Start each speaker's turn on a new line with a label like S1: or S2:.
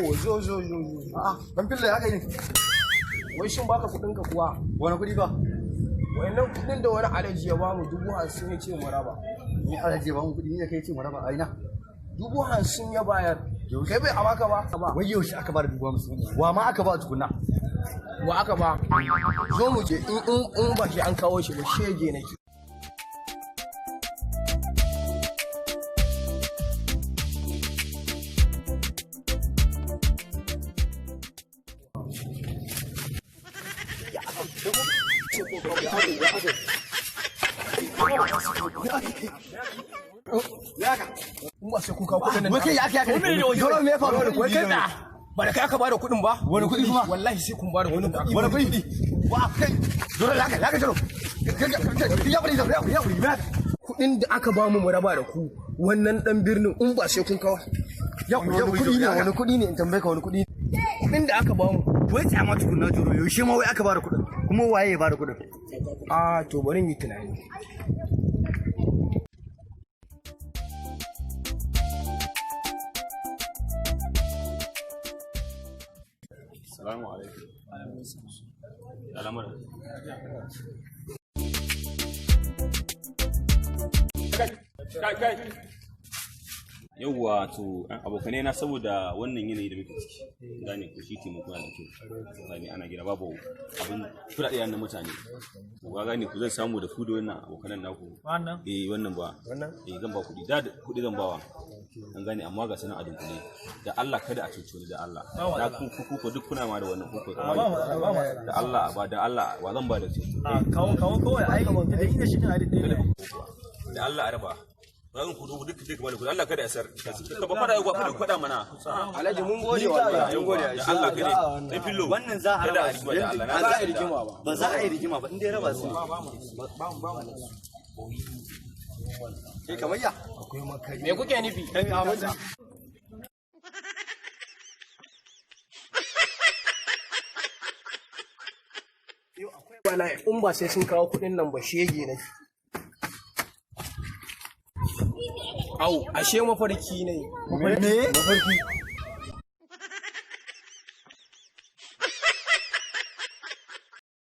S1: Yau zo zo zo zo.
S2: A'a, dan filla ya kai ne.
S1: Wai shin baka kuɗin ka kuwa?
S2: Wani kuɗi ba?
S1: Wayannan kuɗin da wani alaji ya bamu 50,000 ya ce mu raba.
S2: Ni alaji ya bamu kuɗi ni da kai ce mu raba a ina?
S1: 50,000 ya bayar. Kai bai a baka ba?
S2: Wai yaushe aka ba da 50,000? Wa ma aka ba tukunna?
S1: Wa aka ba? Zo mu je in ba shi an kawo shi ba shege nake. In ba sai kun kawo kuɗin nan.
S2: Wai kai ya aka yi? Joro me ya faru?
S1: Wai kai da ba da kai aka bada kuɗin ba?
S2: Wani kuɗi kuma?
S1: Wallahi sai kun bada kuɗin.
S2: Wani kuɗi? Wa kai? Joro ya ka joro. Ya bari ya ya ya.
S1: Kuɗin da aka bamu mu raba da ku wannan dan birnin in ba sai kun kawo.
S2: Ya kuɗi ne wani kuɗi ne in tambaye ka wani kuɗi.
S1: Kuɗin da aka bamu.
S2: Wai tsaya ma tukunna joro yaushe ma wai aka bada kuɗin? Kuma waye ya bada kuɗin?
S1: A to bari yi tunani.
S3: Salamu alaikum. Al'amura. Kai kai. Yawwa to abokanai na saboda wannan yanayi da muke ciki gane ko shi taimako yana da kyau gane ana gida babu abin kuɗaɗe na mutane to ga gane ku zan samu da ku da wannan abokanan naku
S4: Wannan?
S3: Eh wannan ba
S1: Wannan?
S3: Eh zan ba kuɗi da kuɗi zan bawa an gane amma ga sanan a dunkule da Allah kada a cuce ni da Allah na ku ku ku duk kuna ma da wannan ku ku da Allah ba da Allah wa zan ba da su
S4: A kawo kawo kawai ai da ina shi kan adadi ne.
S3: Da Allah a raba zan ku duk duk ba da Allah kada a sar ka ba fara ba fara kwada mana.
S1: Alhaji mun gode wallahi.
S3: Mun gode da Allah kada dan fillo
S2: Wannan za a
S3: kada
S2: raba
S3: a rigima da Allah na
S1: Ba za a yi rigima ba.
S2: Ba za a yi rigima ba in dai raba su. Kai kamar ya?
S1: Me kuke nufi?
S2: Kai Ahmad.
S1: Wallahi in ba sai sun kawo kuɗin nan ba shege nake. Au, ashe mafarki ne.
S2: Me?
S1: Mafarki.